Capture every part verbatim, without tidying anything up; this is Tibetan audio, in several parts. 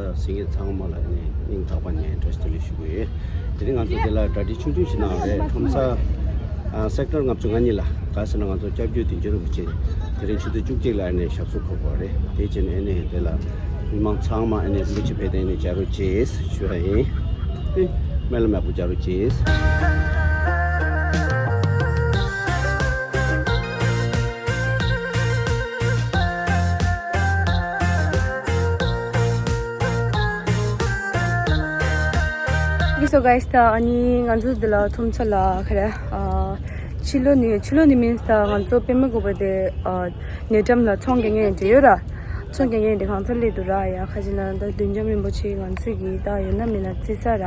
གསན་མཁན་ཚང་མ་ལ་ནི་སྙིང་ཐག་པ་ནས་བཀྲ་ཤིས་བདེ་ལེགས་ཞུ་གི་ཡོད། དེ་རིང་ང་ཚོ་འདི་ལ་གྲ་སྒྲིག་ཆུང་ཆུང་ཞིག་གནང་བ་རེད། ཁྲོམ་ས་ཨ་སེག་ཊར་ལྔ་བཅུ་ང་གཉིས་ལ། ག་ཟེར་ན་ང་ཚོ་སྐྱབས་རྗེ་བདུད་འཇོམས་རིན་པོ་ཆེ་དེ་རིང་ཆུ་ཚོད་བཅུ་གཅིག་ལ་ཨ་ནི་ཞབས་སོར་འཁོད་པ་རེད། དེ་བྱས་ནས་ཨ་ནི་འདི་ལ་མི་མང་ཚང་མ་ཨ་ནི་རིན་པོ་ཆེ་ཕེབས་ཏེ་ཨ་ནི་བཅར་རོགས་བྱེད་ཞུ་བ་ཡིན། ཨེ། སྨོན་ལམ་ཡག་པོ་རྒྱག་རོགས་བྱེད། Okay, so guys, ད་ཨ་ནི་ང་ཚོ་འདི་ལ་ཁྲོམ་ས་ལ་ག་རེ། ཨ། ཕྱི་ལོགས་ནས། ཕྱི་ལོགས་ནས་མིན་ད་ང་ཚོ་པད་མ་བཀོད་པ་དེ་ཨ་ཉེ་འགྲམ་ལ་ཚོང་རྒྱག་མཁན་དེ་ཡོད་ར། ཚོང་རྒྱག་མཁན་དེ་གང་ཚ་སླེབས་འདུག་ར། ཡ་ཁ་ཅིག་ན་ད་བདུད་འཇོམས་རིན་པོ་ཆེ་ང་ཚོས་ཀྱིས་ད་ཡོད་ན་མེད་ན་བརྩི་ས་ར།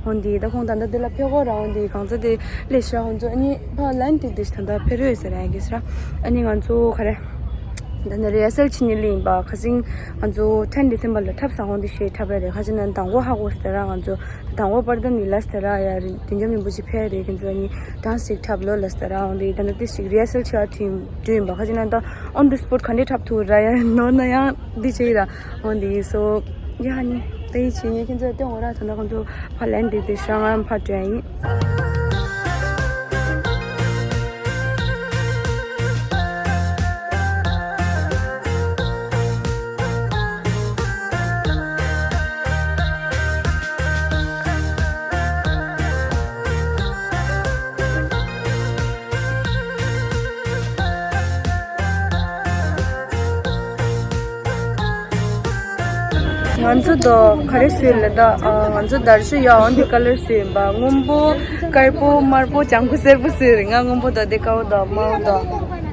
འོན་ཏེ་ད་ཁོང་ད་ལྟ་འདི་ལ་ཕེབས་ཀྱི་ཡོད་ར། འོན་ཏེ་གང་ཚ་དེ་སླེབས་ཤག་ཁོང་ཚོ་ཨ་ནི་ཕར་ལན་ཏིག་དེ་ད་ལྟ་ཕེབས་རོགས་ཡོད་ས་ར། ཡ་གི་ས་ར། ཨ་ནི་ང་ཚོ་ག་རེ། ད་ནི་རི་ཧར་སལ་བྱེད་མཁན་ལ་ཡིན་པ། ཁ་སང་ང་ཚོ་ཊེན་ཌི་སེམ་བར་ལ་འཁྲབ་ས། འོན་ཏེ་ཞེ་འཁྲབ་པ་རེད། ཁ་ཅིག་ན་དང་པོ་ཧ་གོ་ས་ར། ང་ཚོ་དང་པོ་པར་ད་ནི་ལ་ས་ར། ཡ་རི་བདུད་འཇོམས་རིན་པོ་ཆེ་ཕེབས་རེད། ཁྱེད་ཚོ་ནི་ཌན་སི་ཞིག་འཁྲབ་ལོ་ལ་ས་ར། འོན་ཏེ་ད་ནི་ཏི་ཞིག་རི་ཧར་སལ་བྱེད་ཡ་ཁྲིམས་འགྲོ་ཡིན་པ། ཁ་ཅིག་ན་ད་ཨོན་ཌི་སི་པོཊ་ག་འདྲས་འཁྲབ་ཐུབ་ར། ཡ་ནོར་ན་ཡང་འདི་བྱེད་ར། འོན་ཏེ་སོ་ཡ་ནི་ད་ཡི་བྱེད་ངེས་ཁྱེད་ཚོ་སྟོན་འོ་ར། ད་ནི་ཁོང་ཚོ་ཕར་ལན་ཏིག་དེ་ཤ་ང་ཕར་འགྲོ་ཡ་ཡིན། ང་ཚོ་དོ་ག་རེ་བཟོས་ལ་ད། ཨ། ང་ཚོ་དར་ཤུ་ཡ་འོན་ཏེ་ཀ་ལར་བཟོས་ཡིན་པ། སྔོན་པོ། དཀར་པོ། དམར་པོ། ལྗང་གུ་སེར་པོ་བཟོས་རེད། ང་སྔོན་པོ་དང་དེ་དཀར་པོ་དང་དམར་པོ་དང་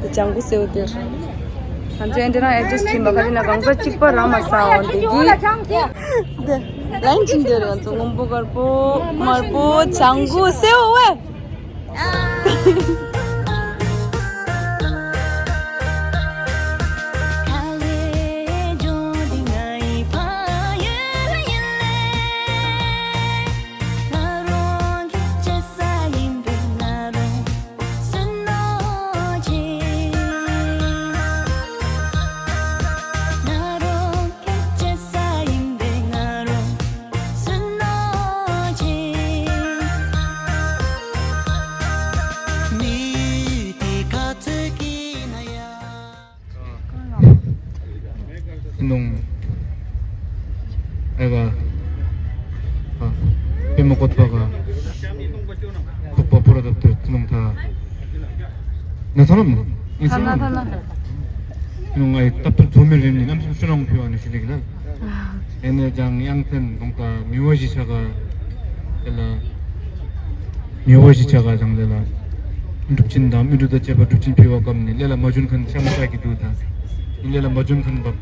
དེ་ལྗང་གུ་སེར་པོ་དེ། ང་ཚོ་ཨེ་འདྲ་རང་ཨེ་ཌི་ཇ་སི་སི་བྱིན་པ། ཁ་ཅིག་ན་གང་ཟག་གཅིག་པ་རང་མ་ཟ་འོན་ཏེ་གི་དེ་ལན་ཅིག་དེ་རེད། ང་ཚོ་སྔོན་པོ། དཀར་པོ། དམར་པོ། ལྗང་གུ་སེར་པོ་ཝེ། ཐུན་མོང་། ཨེ་ག་ཨ། པད་མ་བཀོད་པ་ག་ཚོགས་པ་པོ་ར་དབ་ཐེར་ཐུན་མོང་ཐ་ན་ཐ་ལམ་ཨིན་སང་ཐ་ན་ཐ་ན་ཐུན་མོང་ཨེ་དབ་ཐེར་འཛོམས་མི་རིམ་ནི་རྣམ་གསུམ་ཤུ་རང་ཕུལ་བ་ནི་ཞུ་ལེགས་ལ། ཨེ་ནས་ཀྱང་དབྱངས་ཐན་དུང་དཀར་མི་བ་བཞི་ཆ་ག་དེ་ལ། མི་བ་བཞི་ཆ་ག་ཀྱང་དེ་ལ། སྒྲུབ་ཆེན་དང་དངོས་གྲུབ་དང་བཅས་པ་སྒྲུབ་ཆེན་ཕུལ་བ་སྐབས་ནས་ལས་ལ་མ་བྱོན་མཁན་ཤ་མ་ཤ་གི་འདུག་ད། ལས་ལ་མ་བྱོན་མཁན་བབ་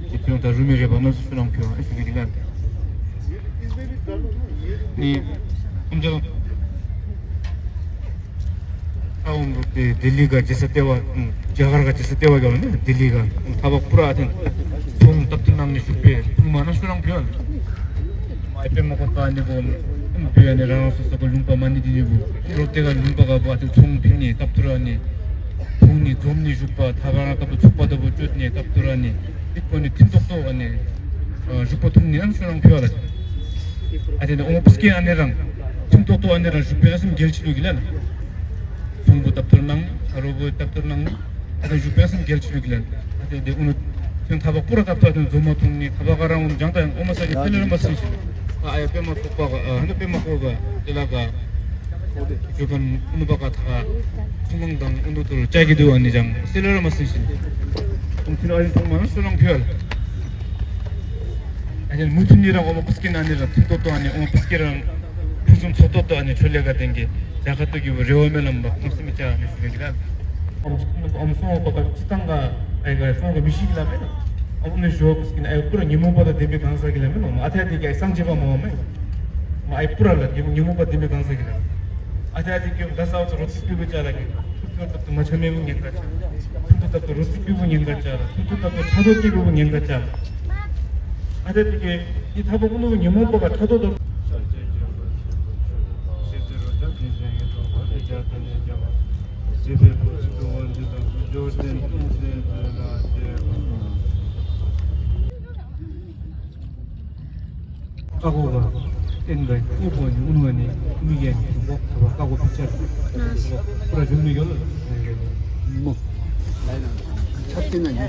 ཀྱི་ཕུལ་ཡང་ད་རུ་མི་རེ་བ་མ་སུ་ཤུ་རང་ཕུལ་བ་ཨེ་ཞུ་གི་རིག་ལ། ནི། ཨམ་ཅག་ཨ་འོང་དེ་ལྡི་ལི་ག་རྗེས་ས་ལྟེ་བ། རྒྱ་གར་ག་རྗེས་ས་ལྟེ་བ་ག་ནི་ལྡི་ལི་ག་ཐ་བག་པུ་ར་ཐེན་ཚོང་དབ་ཐེར་ནང་ནས་བཞུགས་པའི་ཐུག་མ་ན་ཤུ་རང་བུ་ཡོད། ཨ་པད་མ་བཀོད་པ་ནི་གོ་བུ་ཡ་ནི་རང་སོ་སོ་ག་ལུང་པ་མ་ནི་དི་ནི་བུ་རོ་ཏེ་ག་ལུང་པ་ག་བུ་ཨ་ཐེ་ཚོང་ཕིན་ནི་དབ་ཐེར་ནི་ཐུག་ནི་འཛོམས་ནི་བཞུགས་པ་ཐ་བ་རང་ལྟ་བུ་ཚུགས་པ་ལྟ་བུ་སྤྱོད་ནི་དབ་ཐེར་ནི་ཏིག་པོ་ནི་ཐིམ་ཏོག་ཏོ་ཨ་ནི་བཞུགས་པ་ཐུག་ནི་ཨ་ནི་ཤུ་རང་བུ་ཡ་ལ། ཨ་ཐེ་ནི་ཨོ་པུ་སྐེ་ཨ་ནི་རང་ཐིམ་ཏོག་ཏོ་ཨ་ནི་རང་བཞུགས་པའི་ཨ་སེམས་རྒྱལ་ཆི་ལུ་གི་ལ་ལ། ཚོང་བུ་དབ་ཐེར་གནང་། ཁ་རོ་བུ་དབ་ཐེར་གནང་། ཨ་ཐེ་བཞུགས་པའི་སེམས་རྒྱལ་ཆི་ལུ་གི་ལན། ཨ་ཐེ་དེ་ཨུ་ནུ་ཁྱོད་ཐ་བག་པུ་ར་དབ་ཐེར་ཐོན་འཛོམས་མ་ཐུང་ནི་ཐ་བག་ག་རང་ཨུ་ནུ་ལྗང་ད་ཡང་ཨོ་མ་ས་ཀི་སི་ལེར་མ་སིན་ཤིན། ཨ་ཨ་ཡ་པད་མ་ཚོགས་པ་ག་ཨ་ཧ་ན་པད་མ་ཁོ་ག་དེ་ལ་ག་ཇོ་ཁན་ཨུ་ནུ་པ་ག་ཐ་ཚུ་མང་དང་ཨུ་ནུ་ཐུར་ཅ་གི་དུ་ཨ་ནི་ལྗང་སི་ལེར་མ་སིན་ཤིན། ཨུ་ཐུན་ཨ་ཡུ་ཐོང་མ་ན་སུ་རང་ཕུལ། ཨ་ནི་མུ་མཐུད་ནི་རང་ཨོ་མ་ཀུ་སྐྱེ་ན་ནི་རང་ཐུན་ཏོ་ཏོ་ཨ་ནི་ཨོ་མ་ཀུ་སྐྱེ་རང་ཕུན་སུམ་ཚོགས་ཏོ་ཏོ་ཨ་ནི་ཆོ་ལེ་ག་ཏེང་གི་ཇ་ཁ་ཏོ་གི་བུ་རེ་བ་མེ་ལམ་པ་ཁུངས་སེམས་ཅ་ཨ་ནི་ཞུ་གི་ར། ཨོ་མ་སོང་བ་པ་ཀ་ཅི་ཏང་ག་ཨ་ག་སོང་ག་མི་ཤི་གི་ལ་མེ་ན། ཨོ་མ་ནི་ཞོ་ཀུ་སྐྱེ་ན་ཨ་པུ་ར་ཉི་མོ་པ་ད་དེ་མི་གང་ས་གི་ལ་མེ་ན། ཨ་ཐ་དེ་ག་སང་ཅེ་པ་མོ་མེ། ཨ་པུ་ར་ལ་ཉི་མོ་པ་དེ་མི་གང་ས་གི་ལ། ཨ་ཐ་དེ་གི་ད་ས་བ་ཚོ་རོ་སི་ཀུ་བུ་ཅ་ལ་གི། ཐུབ་ཐུབ་ཏུ་མ་ཆ་མེད་པོ་ངན་ཁ་ཆ། ཐུབ་ཐུབ་ཏུ་རོ་ཚིག་སྐྱུར་པོ་ངན་ཁ་ཆ། ཐུབ་ཐུབ་ཏུ་ཕྲག་དོག་སྐྱེ་དགོས་པོ་ངན་ཁ་ཆ། ཨ་ཏི་ཏི་ཀེ་འདི་ཐ་བོ་ཀུན་ཏུ་ཉོན་མོངས་པ་ག་ཕྲག་དོག་དོ། བཀའ་བསྒོ་བ། བསྟན་པའི་དབུ་བོ་ནི་དབུ་མ་ནི་མི་རྒྱལ་ནི་མགོ་ཁ་བ་བཀའ་བསྒོ་ཕི་ཆར། ཁོ་ར་ཞུ་མི་ཡོད་ལ། མོ། ཆབ་ཏི་ན་ཉུ།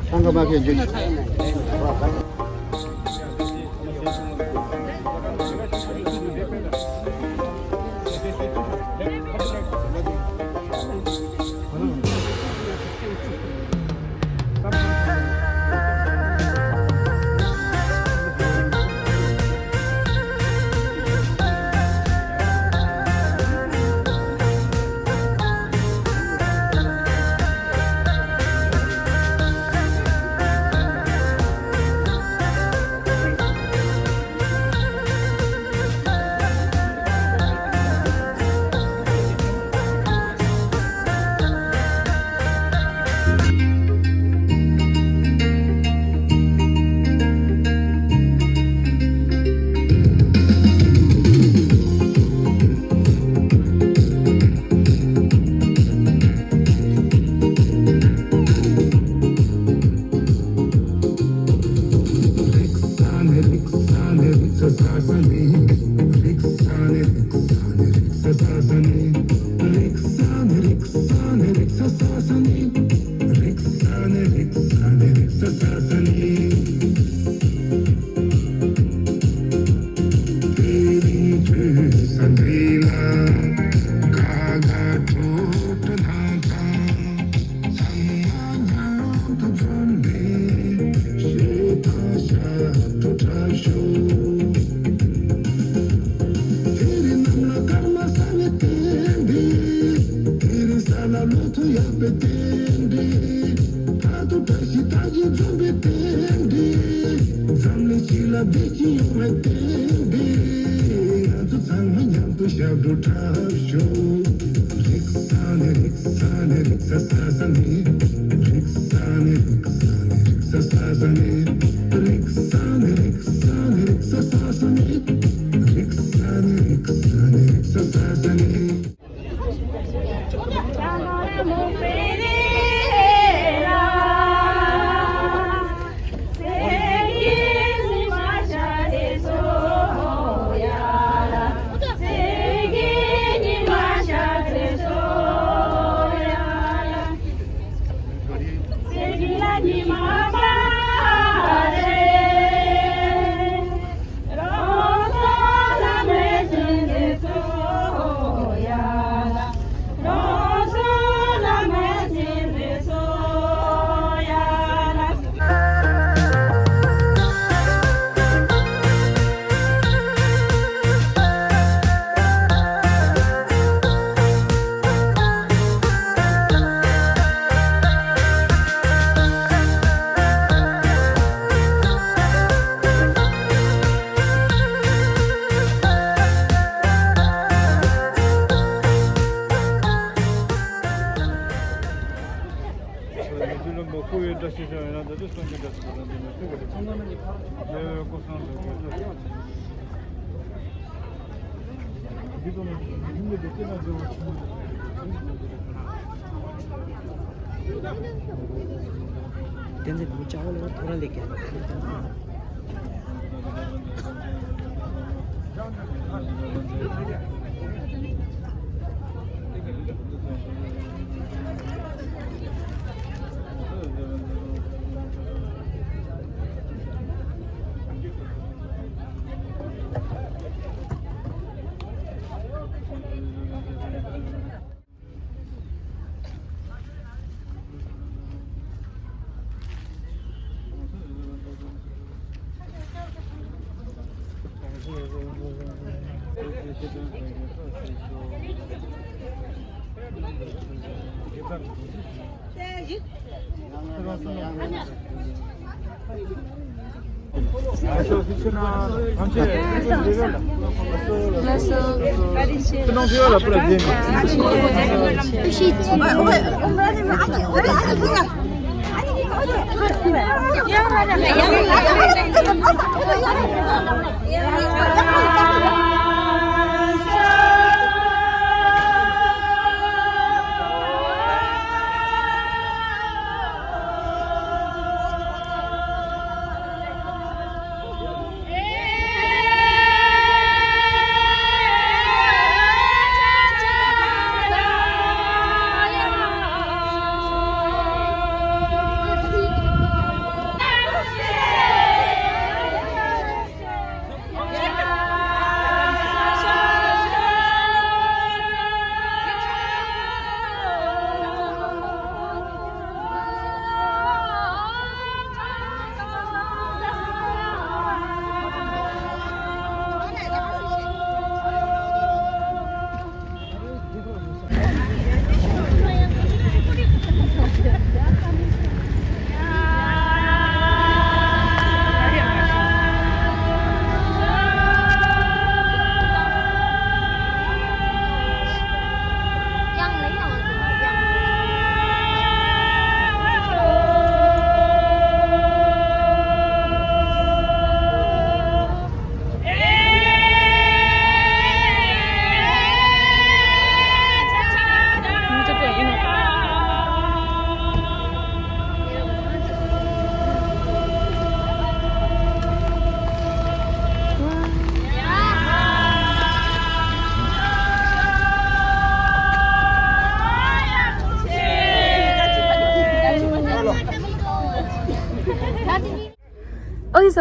ཐང་ག་མ་ཁེ་ཇུ།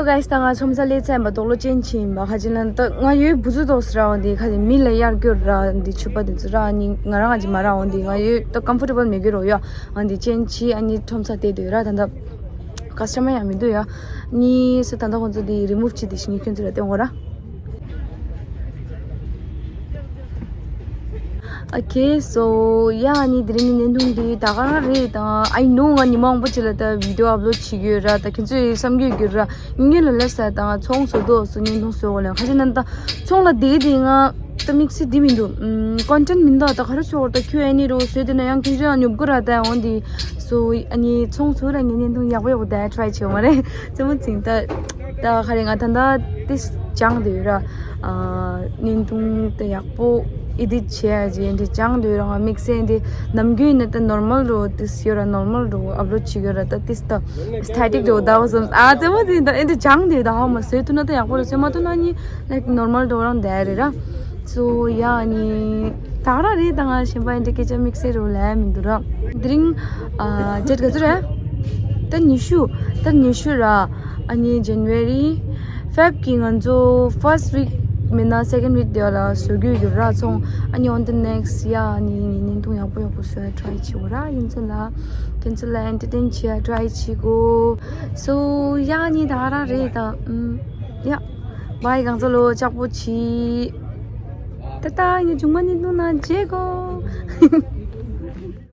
Guys, ད་ང་ཁྲོམ་ས་སླེབས་ཚར་ཡིན་པ། རྡོག་ལོ་ཅན་ཆེ་ཡིན་པ། ཁ་ཅིག་ལ་ད་ང་ཡོད་བུ་ཚུ་དོགས་ར་འོང་དེ། ཁ་ཅིག་མི་ལ་གཡར་སྐྱོར་ར་འདི་ཕྱུ་པ་དེ་ཚོ་ར་ནི་ང་རང་ང་ཅིག་མ་ར་འོང་དེ། ང་ཡོད་ད་comfortable མེད་གི་རོ་ཡ། ཨ་འདི་ཅན་ཆེ། ཨ་ནི་ཁྲོམ་ས་དེ་དུས་ར་ད་ད་customer ཡང་མི་འདུག་ཡ། ནི་སུ་ད་ད་ཁོང་ཚོ་དེ་remove བྱེད་དེ་ཤི་ནི་ཁྱོད་ཚོ་ར་སྟོན་གོ་ར། Okay, so yeah, ཨ་ནི་དེ་རིང་གི་བརྙན་ཐུང་འདི་ད་ག་རང་རེད། དང་I know ང་ཉི་མ་མང་པོ་ཅིག་ལ་ད་video upload བྱེད་ཀྱི་ཡོད་ར། ད་ཁྱེད་ཚོས་བསམ་གྱི་ཡོད་ར། སྔོན་ལ་ལས་ས་དང་ཚོང་བཟོ་དོ་སུ་བརྙན་ཐུང་བཟོ་གོ་ལ། ཁ་ཅིག་ན་ད་ཚོང་ལ་བསྡད་དེ་ང་ད་དམིགས་བསལ་འདི་མི་འདུག་ཨམ་content མི་འདུག་ད་ག་རེ་བཟོ་གོ་ད་Q and A རོ་བཟོས་དེ་ན་ཡང་ཁྱེད་ཚོ་ཡང་ཉོབ་གོ་ར། ད་འོན་དེ་so ཨ་ནི་ཚོང་བཟོ་ར་ངས་བརྙན་ཐུང་ཡག་པོ་ཡག་པོ་ད་try བྱེད་མ་རེད། རྩེད་མོ་ཚིང་ད། ད་ག་རེ་ང་ད་ད་དེ་སྦྱངས་དེ་ཡོད་ར། ཨ་བརྙན་ཐུང་ད་ཡག་པོ་edit བྱེད་ཡ་ཅིག་འདི་སྦྱངས་དེ་ཡོད་ར། ང་དམིགས་བསལ་འདི་ནམ་རྒྱུན་ནི་ད་normal རོ་དེ་ཡོད་ར། normal རོ་upload བྱེད་ཡོད་ར། ད་དེ་ད་static རོ་ད་བ་སོང་། ཨ་རྩེད་མོ་ཚིང་ད་འདི་སྦྱངས་དེ་ཡོད། ད་ཧ་མ་བཟོས་ཐུབ་ན་ད་ཡག་པོ་ར། བཟོས་མ་ཐུབ་ན་ནི་like normal རོ་རང་དེ་རེད་ར། So yeah, ཨ་ནི་ད་ག་རང་རེད། ད་ང་གཞན་པ་འདི་སྐད་ཆ་དམིགས་བསལ་རོ་ལབ་མི་འདུག་ར། དེ་རིང་ཨ་date ག་ཚོད་རེད། ད་ཉི་ཤུ། ད་ཉི་ཤུ་ར། ཨ་ནི་January, Feb གི་ང་ཚོ་first week མིན་ན་second week དེ་ལ་བཟོ་རྒྱུ་ཡོད་ར་ཚོང་། ཨ་ནི་on the next yeah ཨ་ནི་ངས་བརྙན་ཐུང་ཡག་པོ་ཡག་པོ་བཟོ་ཡ་try བྱེད་གོ་ར། ཁྱེད་ཚོ་ལ་ཁྱེད་ཚོ་ལ་entertain བྱེད་ཡ་try བྱེད་གོ། So yeah ཨ་ནི་ད་ག་རང་རེད་ད། ཨམ་yeah bye གང་ཚོ་ལོ་ལྕགས་པོ་བྱེད། ད་ད་ངས་བྱུང་མ་ནི་ནུ་ན་བརྗེད་གོ།